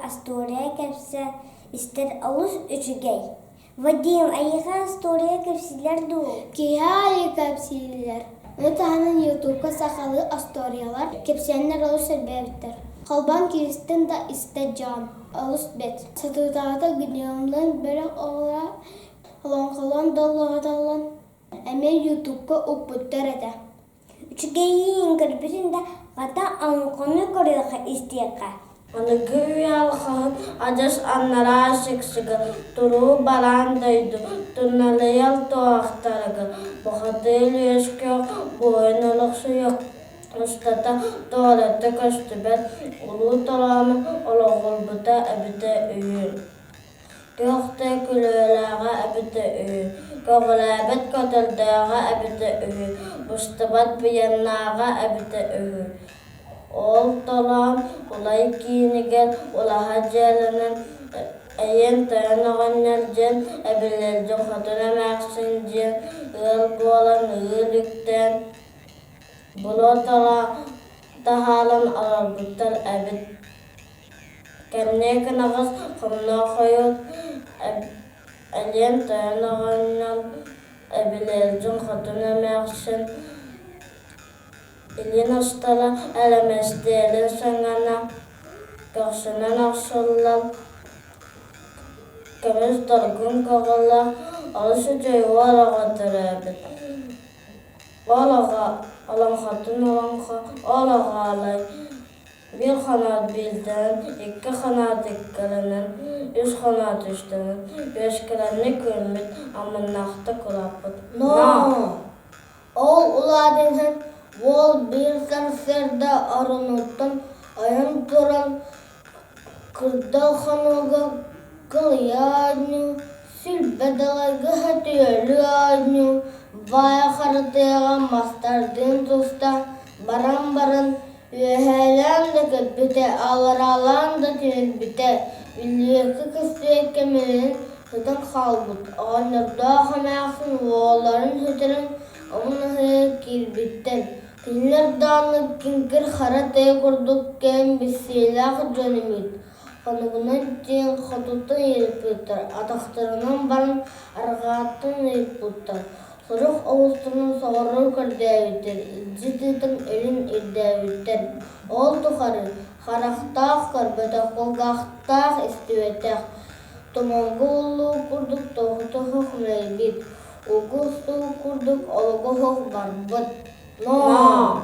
остуоруйа кэпсээн истэр олус үчүгэй. Вадим, эйиэхэ остуоруйа кэпсииллэр дуу? Киһи аайы кэпсииллэр. Ону таһынан Ютубка сахалыы остуоруйалар, кэпсээннэр олус элбээбиттэр. Холбоон киристэн да истэ дьон олус бэрт. Сатыытааҕыта Гневлэн бөлөх оҕолоро олоҥхолоон доллоһуталлан эмиэ Ютубка укпуттар этэ. Үчүгэйиин көрбүтүн да хата олоҥхону көрүөххэ истиэххэ. Аныгы үйэ алҕаһын адьас анараа сиксигэ туруу бараан дойду туналыйар туһахтарыгар бухатыыр үөскүөх буойун олохсуйуох устата туората көстүбэт улуу толоону олоҕурбута эбитэ үһү. Туох да күлүөлээҕэ эбитэ үһү, көҕүлээбэт көтөрдөөҕө эбитэ үһү, быстыбат быйаннааҕа эбитэ үһү. Ол толоон Улай киинигэр улаһа дьиэлэнэн эйиэн тойон оҕонньор диэн эбилэрдин хотун эмээхсин диэн ыал буолан ыал үктээн буруо таһааран олорбуттар эбит. Кэмниэ кынаҕас хомноох хойут Элиэн тойон оҕонньор эбилэрдин хотун эмээхсин Илин астара элэмэстиэлин саҥана көхсүнэн охсуллан көмүс долгун көҕүлэ олус үчүгэй уол оҕо төрөөбүт. Ол оҕо олоҥхотун олоҥхо, ол оҕо алай Биир хоноот биирдэнэн, икки хоноот иккилэнэн, үс хоноот үстэнэн, үөскэлэнник үүммүт, амыннаахтык улааппыт. Ноо, ол улаатан иһэн уол биир сарсыарда оронуттан ойон туран кырдал хонууга кылыйа оонньуу, сүлбэ далайга сөтүөлүү оонньуу, баай харатыаҕа мастардыын туста баран-баран Үөһээлээн да көрбүтэ, аллараалаан да түһэрбитэ, Үллүөккэ көстүбэккэ мэлийэн сытан хаалбыт, оҕонньордоох эмээхсин уолларын сүтэрэн омун аһыйа киирбиттэр. Кинилэр даҕаны киҥкир хара тыа курдук кэм билсиилээх дьон эбит, хонугунан тиийэн хотуттан ыйыппыттар, атахтарынан баран арҕааттан ыйыппыттар. Сорох оҕустарын соҕуруу көрдөөбүттэр, илдьи тыытан өлөн ирдээбиттэр. Ол тухары харахтаах көрбөтөх, кулгаахтаах истибэтэх, туманга ууллуу курдук тоҕотоһох мэлийбит, угус уу курдук олуга суох барбыт. Ноо!